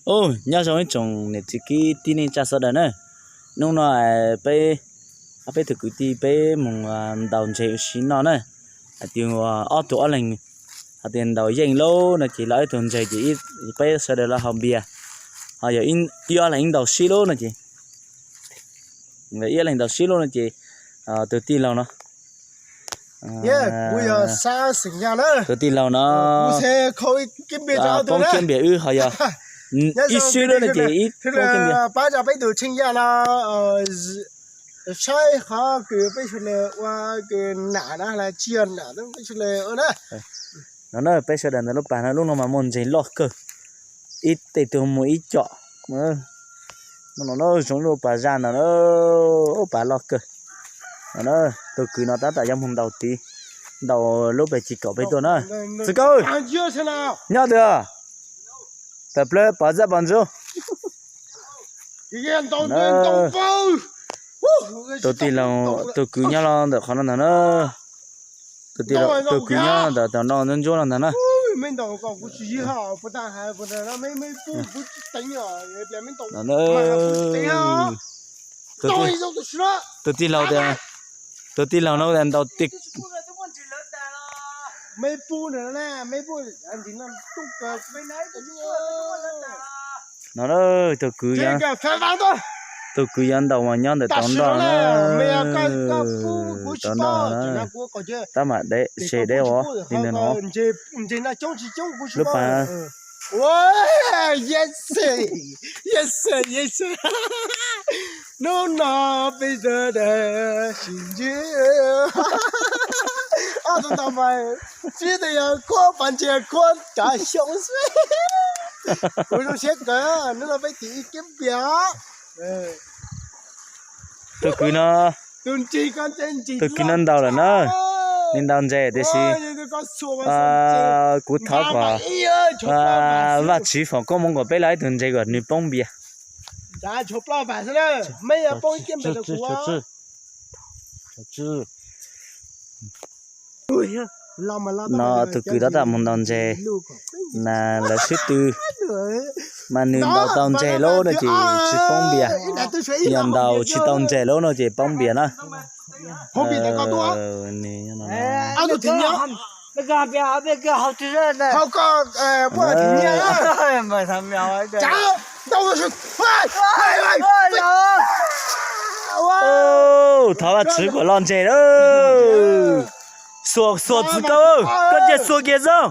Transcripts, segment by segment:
Ub, nyob zoo ib tsoom niam txiv kwv tij neej tsa sawv daws na. Hnub no peb, peb tug kwv tij peb mus ntaus ntses ua si noj na. Hais tias ob tug ob leeg, hais tias ntaus yeej lub no ces los ib tug ntses ces peb sawv daws los haus npias. Ho yog ib ob leeg ntaus sib lub no ces, ib ob leeg ntaus sib lub no ces tus tij laug no, tus tij laug no poob kiab npias wb ho yog ib sib lub no ces ib poob kiab npias. Pab peb tus tsheej yaj no saib qhov kws peb sawv daws ua kws nam na, tsis yog nam, peb sawv daws ua na. No na, peb sawv daws ntawm lub pas no, lub no mas muaj ntses loj kawg, ib tej tug muaj ib com. No no, zoo lub pas zaj no, lub pas loj kawg. No na, tus kwv no tab tom yuav mus ntaus tid, ntaus lub pes tsib kaum peb tuaj na. Txiv Kaub, nyob twg? Tawm plawg pov txaj pov ntsuj. Tus tij laug, tus kwv nyob los ntawm qhov no ntag na. Tus tij laug, tus kwv nyob ntawm tom no ntsuab ntsuab los ntag na. Tus tij laug, tus tij laug no ntaus tij. No, tus kwv, tus kwv yuav ntaus mas nyob ntawm tau nroj na. Tau nroj, tab mam deb se deb os li ntawd no. Lub pas. Hnub no peb sawv daws sib ntsib, ob tug ntawd mas sib tw yog khuab pas ntses khuab tsav xyoo xwb. Kuv zoo siab kawg, hnub no peb tiv ib kiab npias. Tus kwv no, tus kwv no ntaus lawm na, nws ntaus ntses tiam sis kuv thov kom Vajtswv foom koob hmoov kom peb los ib tug ntses kom nws poob npias. No tus kwv tab tom mus ntaus ntses na, lawv swb tw, mas nws ntaus tau ntses lawm no ces tsis poob npias, yog ntaus tsis tau ntses lawm no ces poob npias na. Thov Vajtswv kom loj ntses lawm. Xuas, xuas txiv Kaub, koj cia xuas kiag xwb.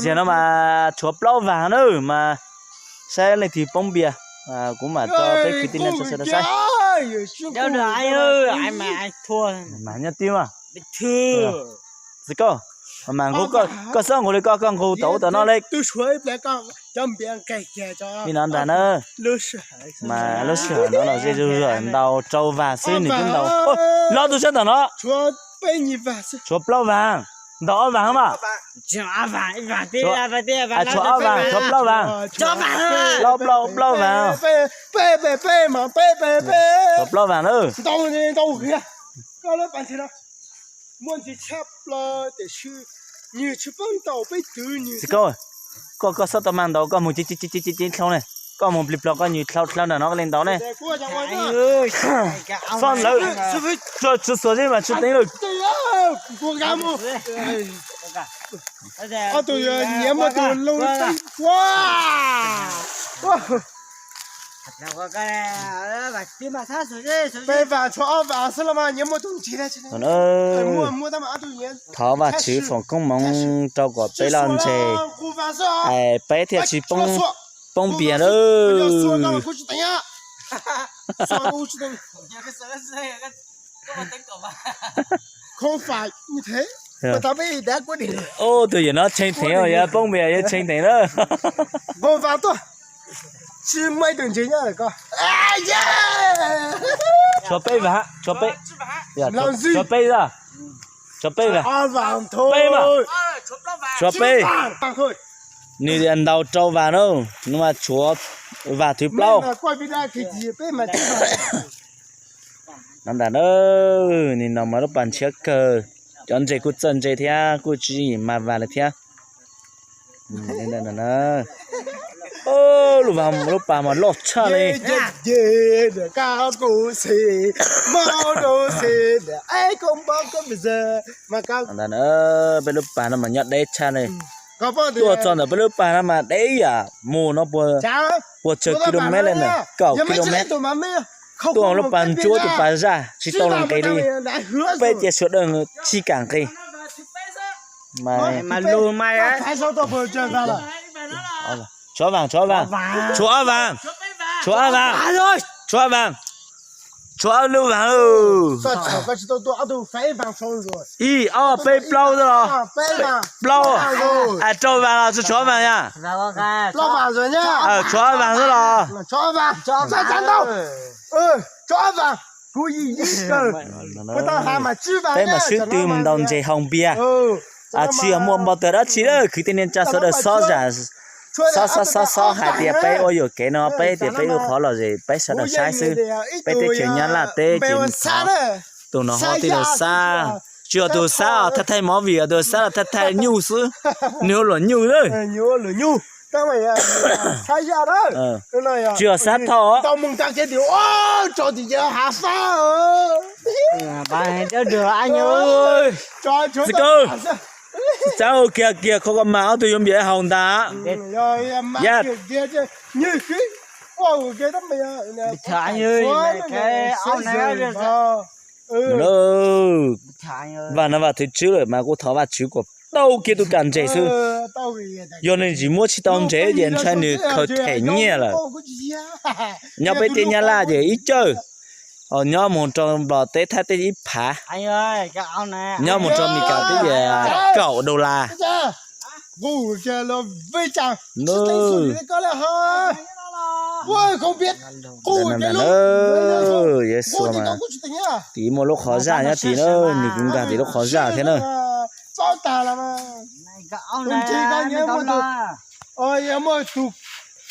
Tiam no mas tshuav plaub vag na mas saib leej twg poob npias, kuv mam tso peb kwv tij neej tsa sawv daws saib. Mas nyob tib mas, txiv Kaub, mas nqus, koj xob nqus li koj, koj nqus tau ub tau no li. Li no ntag na. Mas lub sij hawm no los ze zuj zus, ntaus rau vag xwb nws twb ntaus. Los tus sab tom no, tshuav plaub vag, ntaus ob vag mas. Tshuav ob vag, tshuav plaub vag. Plaub, plaub, plaub vag. Tshuav plaub vag na. Txiv Kaub, koj, koj xob tau mas ntaus, koj mus ceev ceev ceev dlhau ne, koj mus plig plog koj nyuag dlhau dlhau nram no koj li ntaus ne. Xob lawm, tshuav xuas xwb mas tshuav teeb lawm. Peb vag tshuav ob vag xwb los mas nyias muaj tus ntsis. Thov Vajtswv foom koob hmoov rau kom peb loj ntses, peb thiaj tsis poob npias lawm. Ub, tus yawm no tshee theem, yog poob npias yog tshee theem na. Tshuav peb vag, tshuav peb, tshuav peb, tshuav peb vag, peb mas, tshuav peb. Nws ntaus rau vag na, nws mas tshuav vag thib plaub. No ntag na, nim no mas lub pas ntshiab kawg, cov ntses kuj txawj ntse thiab kuj tsis mag vag lawm thiab. Lub pas, lub pas mas loj tshaj li. Peb lub pas no mas nyob deb tshaj li. Tuaj txog ntawm peb lub pas no mas deb yam mus no puas tsawg kilomev li ntawm, kaum kilomev. Tuaj lub pas ntsuab tus pas zaj tsis tau los nqis li. Peb tias sawv daws tsis kam nqis. Tshuav vaas, tshuav vaas, tshuav vaas, tshuav vaas, tshuav vaas, tshuav vaas, tshuav lub vaas. Ib ob peb plaub xwb los? Plaub. Rau vaas los tshuav vaas yom? Tshuav vaas xwb los? Peb mas swb twg mus ntaus ntses haus npias. Tsis yog muaj npau taws dab tsi lawm, kwv tij neej tsa sawv daws xob zam, xob xob xob xob hais tias peb ua yuam kev no peb tias peb ua qhov lom zem peb sawv daws saib xwb. Peb teb chaws Nyab Laj teb ces tus no ho tij laug Xab, tsis yog tus Xab os, thaij thaij movie os, tus Xab los thaij thaij nyuj xwb, nws ua luam nyuj lawm. Tsis yog Xab Thoj. Txiv Kaw, txav kiag kiag qhov ko mas ob tug yuav npias haus ntag. Yam, Vaj no Vaj Thwv Tswb lawm mas kuv thov Vaj Tswv kom tau kiag tus kam ntses xwb. Yog nws tsis muab tsis tau ntses ces ntshai nws khaws them nyiaj lawm. Nyob peb teb Nyab Laj ces ib cawj, nyob mus rau Nplog teb Thaib teb ib phav, nyob mus rau Mes Kas teb ces kaum dollar. Yeej xua mas tim muaj lub qhov zaj nyob tim na, nws kuv nkag tim lub qhov zaj thiab na.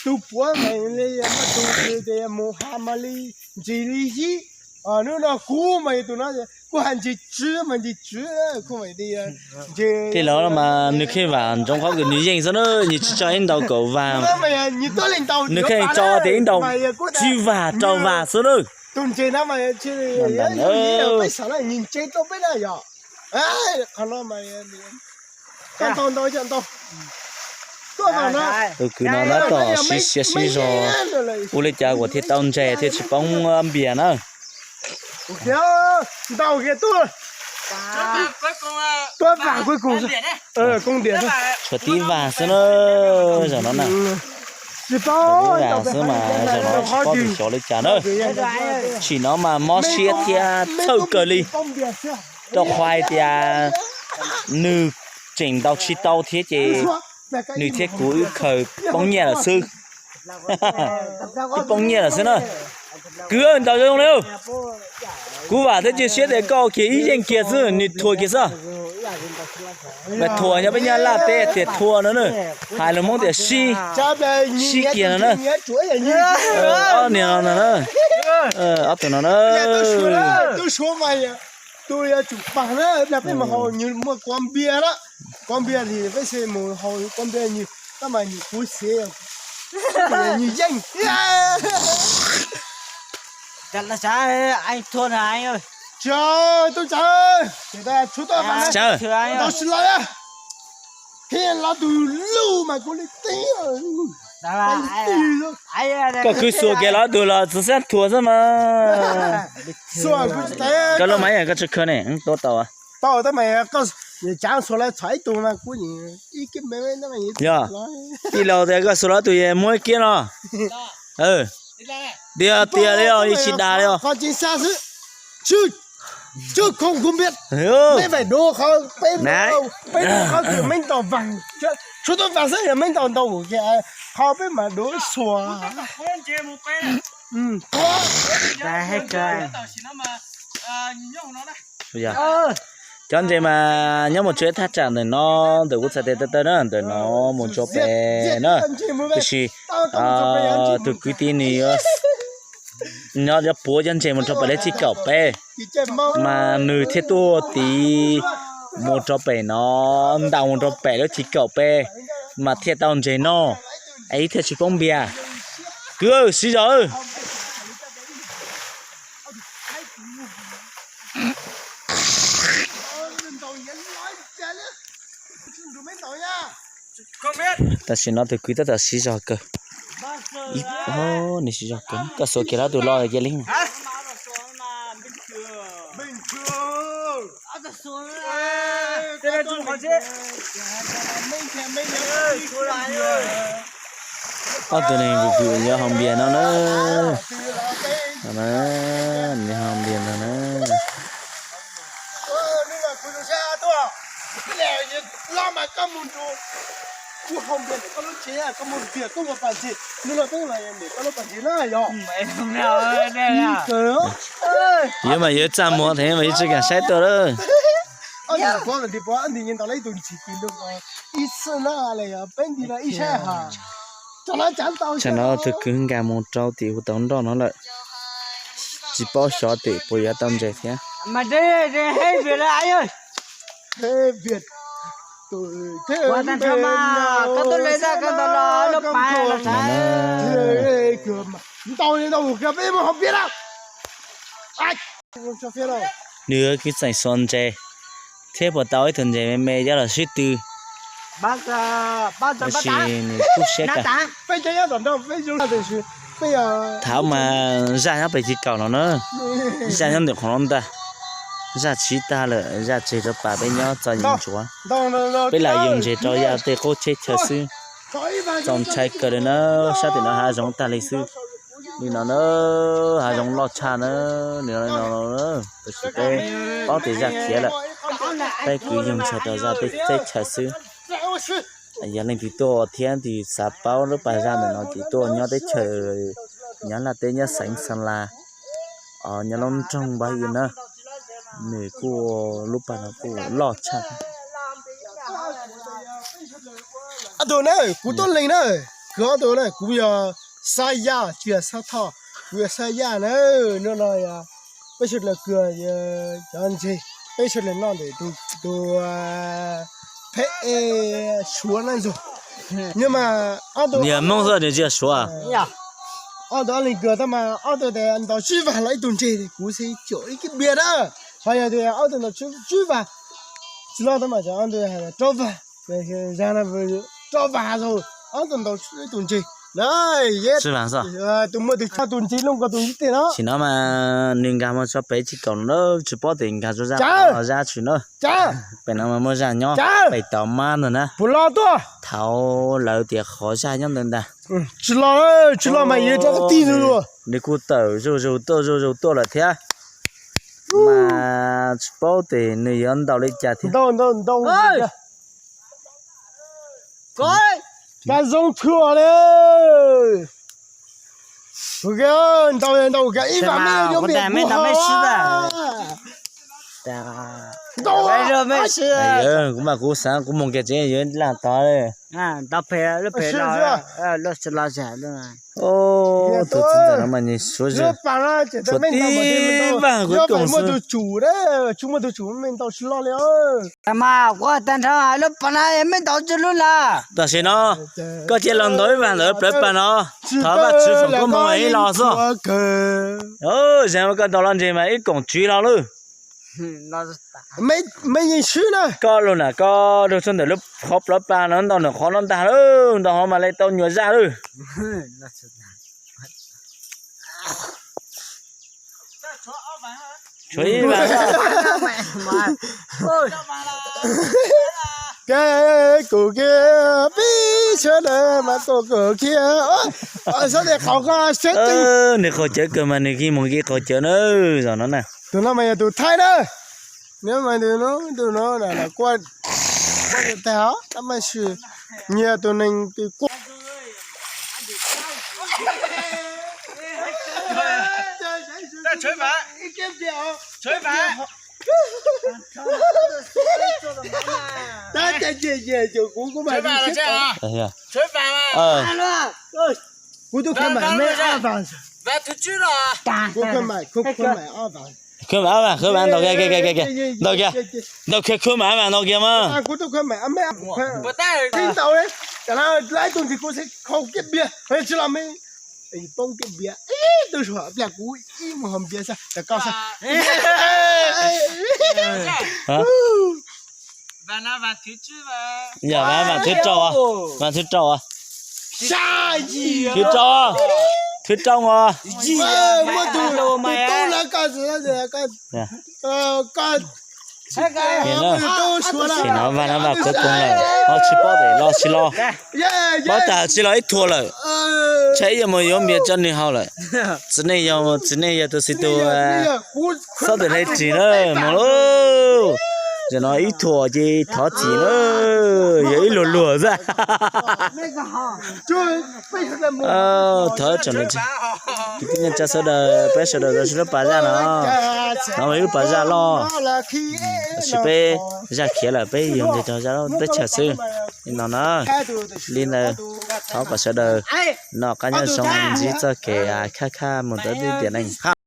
Tus puav mas li muaj tus mus has mas li ntsis li hib. Hnub no kuv mas yog tus no, kuv has ntsis tswv mas ntsis tswv, kuv mas li ntsis. Tij laug no mas nws khej vam ntsoov qhov kws nws yeej xwb na, nws tsis tso ib ntaus kaum vag, nws khej tso tias ib ntaus tsib vag rau vag xwb na. Tus ntses no mas peb xav ntses rau peb na yom. Qhov no mas tus kwv no tab tom sib siab sib zog ua li cas kuv thiaj tau ntses thiaj tsis poob npias na. Ntaus kiag tuaj, tuaj vag kuj, tshuav tib vag xwb na. Zaum no na, tib vag xwb mas zaum no tsis paub tus xyov li cas na. Tsim no mas mob siab thiab txhawj kawg li, rau qhov hais tias nws tseem ntaus tsis tau thiab ces nws thiab kuv wb khaws poob nyiaj lawm xwb. Wb poob nyiaj lawm xwb na. Kwv, ntaus zoo li. Kuv vam thiab cia siab tias koj kiag ib yeej kiag xwb, nws thuam kiag xwb. Mas thuam nyob peb Nyab Laj teb tias thuam no na. Hais lus Hmoob tias sib, sib kiag no na. Ob niag no na, ob tug no na. Peb mus haus nws muaj kua npias na, kua npias li peb mus haus kua npias nws, tab mas nws kuv xev, nws yeej. Tub Tsawg, tub Tsawg, tau si los, peb los tus lug mas kuv li tib. Koj khwv xuas kiag los tus los txawm xab thuam xwb mas. Koj lub mas yam koj tsis khwv ne, tuaj tau. Tau tab mas, tsav xuas los txhom ib tug mas kuv ib kib me. Yog, tij laug tias koj xuas los tus es muab ib kib no. Tiag tiag li os, tsis dag li os. Qhov tseem xa xwb. Tsuj, tsuj khoom kuv npias. Peb faim dua qhov, peb dua qhov kws meej tau vas. Tshuav tau vas xwb yog meej tau ntau, qhov peb mas dua xuas. Cov ntses mas nyob mus tsuav thaj tsam ntawm no, ntawm kuv txhais tes taw taw na, ntawm no mus tsuav pem na. Tiam sis tus kwv tij nws nyob puav cov ntses mus rau pem lub txij kaum peb, mas nws thiaj tuaj tiv mus rau pem no, ntaus mus rau pem lub txij kaum peb. mas thiaj tau ntses noj, es ib thiaj tsis poob npias. Kwv, siv zog. Tam sim no tus kwv tab tom siv zog kawg. Nws siv zog kawg, koj xuas kiag los tus lo cia li. Ob tug neeg vwm vwm nyob hauv npias no na. Nyob hauv npias no na. Yog mas yuav txaj muag thiab mas yuav tsis kam saib tuaj lawm. Tsam no tus kwv nkag mus rau tim hu tau nroj no lawm, tsis paub xyov tim puas yuav tau ntses thiab. Nws kwv tseem xuas ntses thiab puas tau ib tug ntses me me coj los sib tw. Tab sis nws kuj siab kawg. Thaum mas zaj nyob pem chiv kaum no na, zaj nyob ntawm qhov no ntag, zaj tshiv tag lawm, zaj tseg rau pas peb nyob txo yees ntsuav. Peb lam yees ntses rau yav tej qub tsheb chaw xwb. Txaus ntshai kawg li na, sab tim no hav zoov tag li xwb. Li no na, hav zoov loj tshaj na, li no no, tab sis peb paub tias zaj khiav lawm, peb kwv yees ntses rau zaj teb chaws xwb. Yog leej twg tuaj thiab twg xav paub lub pas zaj ntawm no ces tuaj nyob teb chaws, nyob Laj teb nyob xeev Xa Las, nyob lub nroog Npab Yim na, nws kuj, lub pas no kuj loj tshaj. Ob tug na, kuv tuaj lees na, kwv ob tug na, kuv yog Xab Yaj tsis yog Xab Thoj, kuv yog Xab Yaj na. Hnub no yog peb sawv daws kwv cov ntses, peb sawv daws noj ntawm tus phem Suav na ntxug. Nws mas ob tug, yog Hmoob xwb nws tsis yog Suav. Ob tug ob leeg kwv tab mas ob tug tias ntaus tsib vag los ib tug ntses, kuv xav caum ib kib npias na. Ho yog tias ob tug ntaus tsib vag, tsis loj tab mas cov ob tug hais rau vag, rau vag, ob tug ntaus ib tug ntses na. Tus muaj tus tsawg tus ntses looj ko tus ib teg no. Tam sim no mas nws nkag mus txog pem chiv kaum no na, tsis paub tias nkag tau zaj, zaj tsis na. Pem no mas muaj zaj nyob pem tom mab ntag na. Puas los tuaj? Thaum lawv tias qhov zaj nyob ntawd ntag. Tsis los, tsis los mas yuav rov qab tig ntag. Nws kuj tawm zuj zus tuaj zuj zus tuaj lawm thiab, mas tsis paub tias nws yuav ntaus li cas thiab. Ntaus, ntaus, ntaus. Kab zoo tshua li. Ntaus, ntaus kiag ib vas me, me ntau me sib. Ntaus, kuv mas kuv xav kuv mus kiag tsev yuav laj tod li. Tus txiv ntawm no mas nws suav zog, suav tib vag kuv koom xwb. Tsis muaj tus tsum, me ntau tsis loj li. Mas kuv tag nrho lub pas no me ntau tsis lub na. Tam sim no koj cia los ntaus ib vag ntawm plawv pas no, thov Vajtswv foom koob hmoov ib los xwb. Zaum no koj ntaus los ntses mas ib koom tsiv los lawm. Koj lug na, koj lug txog ntawm lub qhov plawv pas no, ntaus ntawm qhov no ntag lawm, ntaus hov mas li tau nyuam zaj lawm. Tshuav ib vas. Kuv kiag peb sawv daws mas kuv kiag, nws qaug cawv kawg mas nws mus ki qaug cawv na, zaum no na. Tus no mas yog tus thaij na. Nws mas tus no, tus no kuaj, kuaj tag os, tab mas sis nyias tus neeg tus kuaj. Kuv tuaj khav mam me ob vas. Kuv khav mam, khav mam ob vas, khav mam ntaus kiag, ntaus kiag, ntaus kiag khav mam, ntaus kiag mas. Kuv tuaj khav mam, ntaus kiag. Lawv ib tug ntxim kuv xeeb khau kiab npias, tsis los me, poob kiab npias ib tug suav pliag kuv ib mus haus npias xwb, koj xwb. Yog vas thwv rau, vas thwv rau, thwv rau, thwv rau, thwv rau. Tsis no vas no vas khuv koob lawm, ho tsis paub tes los tsis los. Paub tas tsis los ib thuam lawm. Tsam ib yuav mus yuav npias tso nws haus lawm. Txiv neej yog, txiv neej yog tus xib tub, xob tes hle ris na, mus lauj. Yog no ib thuam ces thov txim na, yog ib luag luag xwb. Thov tsoom kwv tij neej tsa sawv daws, peb sawv daws tau saib lub pas zaj no, no lub pas zaj loj, tab sis peb zaj khiav lawm peb yog nce rau zaj loj teb chaws xwb. Li no na, li ntawd, thov kom sawv daws noj qab nyob zoo, ntsib txoj kev khaj khaj mus rau tim neej.